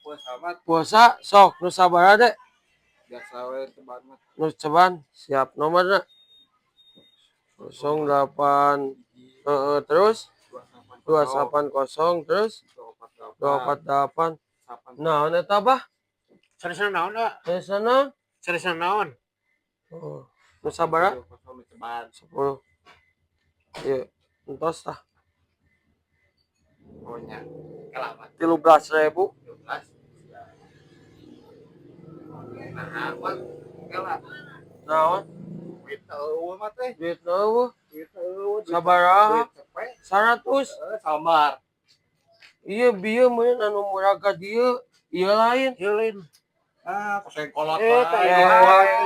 Puasa mah. Puasa sok nu sabaraha deh? Biasa we, ceban mah. Nu ceban, siap. Nomorna 08, heeh, terus 280, terus 248. Naon eta, Bah? Sanesna naon, ah? Sanesna? Sanesna naon? Oh, nu sabaraha? 10. Ieu, entos tah. Oh nya. Kelamat. 13.000. 12. Nah, mah kela. Naon? Duit eueuh mah teh. Duit eueuh. Duit eueuh. Sabaraha? Duit cepet. 100. Heeh, sambar. Iya, bieu meureun anu murah ka dieu. Ieu lain. Ieu lain. Ah, koseng kolot. Eh, wae. teh, Eh,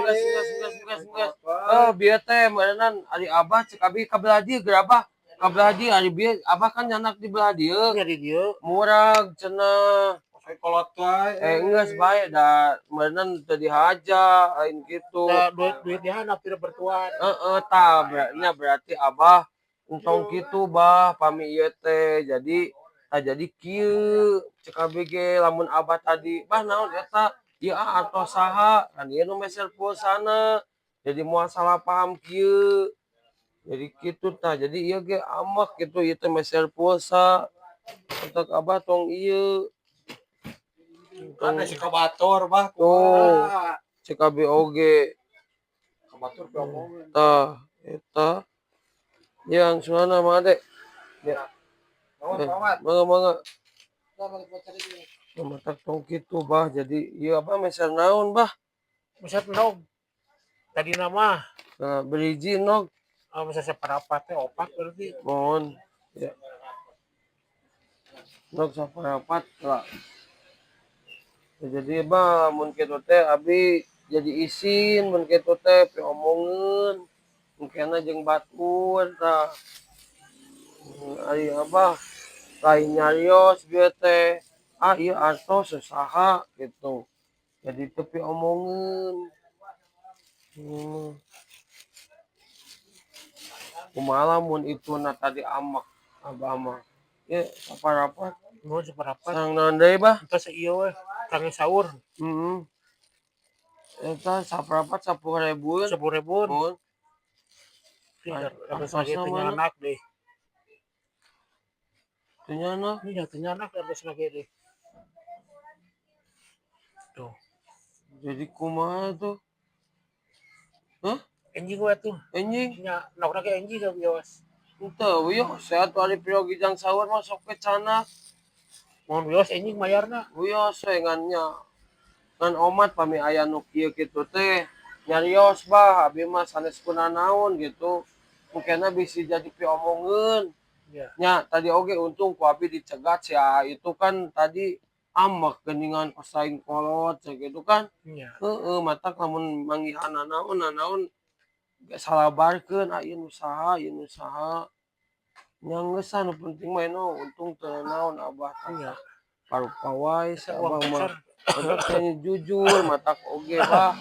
geus geus geus geus geus. Eh, bieu teh meureunan ari Abah, cek abi ka belah dieu geura, Abah. Ka belah dieu, ari bieu Abah kan nyanak di belah dieu. Nya di dieu. Murag cenah. Koseng kolot wae. Eh, geus bae da meureunan teu dihaja lain kitu. Da duit duit dihandap tidak bertuan. Heeh, tah nya berarti Abah entong kitu, Bah, pami ieu teh. Jadi tah jadi kieu cek abi ge lamun Abah tadi, "Bah, naon eta?" "Ieu ah, artos saha?" Kan ieu nu meser pulsana. Jadi moal salah paham kieu. Jadi kitu tah. Jadi ieu ge ambek kitu ieu teh meser pulsa. Untuk Abah tong ieu. Kan si kabatur, Bah. Tuh. Cek abi oge. Kabatur diomongeun. Tah, eta. Ya, angsulanna mah, Dek. Ya. Nuhun, Eh, Paman. mangga mangga. Matak tong kitu, Bah. Jadi ieu apa meser naon, Bah? Meser endog. Tadi nama Nah, berhiji endog. Oh, meser saparapat teh opat berarti. Mohon. Ya. Endog saparapat lah. Ya, jadi Bah, mun kitu teh abi jadi isin mun kitu teh piomongeun. Engkena jeung batur tah. Ari Abah lain nyarios bieu teh. Ah, ieu artos saha gitu. Jadi teu piomongeun. Kumaha lamun ituna tadi amek Abah mah. Ye, saparapat. Nuhun saparapat. Sareng naon deui, Bah? Entos ieu we kangge sahur. Heeh. Eta saparapat 10 ribuan. 10 ribuan. Muhun. Artos lagi teu nyanak deh. Teu nyanak. Iya, teu nyanak artos lagi deh. Tuh. Jadi kumaha tuh? Hah? Enjing we tuh. Enjing? Nya, endogna ge enjing ge wios. Henteu wios atuh, ari peryogi jang sahur mah sok we candak. Mun wios enjing mayarna. Wios we ngan nya. Ngan omat pami aya nu kieu kitu teh nyarios, Bah, abi mah sanes kunanaon gitu. Mungkinna bisi jadi piomongeun. Iya. Nya tadi oge untung ku abi dicegat si AA itu kan tadi ambek geuningan kos lain kolot gitu kan. Iya. Heeh, matak lamun manggihan nanaon nanaon salabarkeun, ah, ieu nu saha, ieu nu saha. Nya geus ah, nu penting mah anu untung teu nanaon Abah tah. Iya. Parupa wae si Uang Abah mah. besar. Matak teh jujur matak oge, Bah.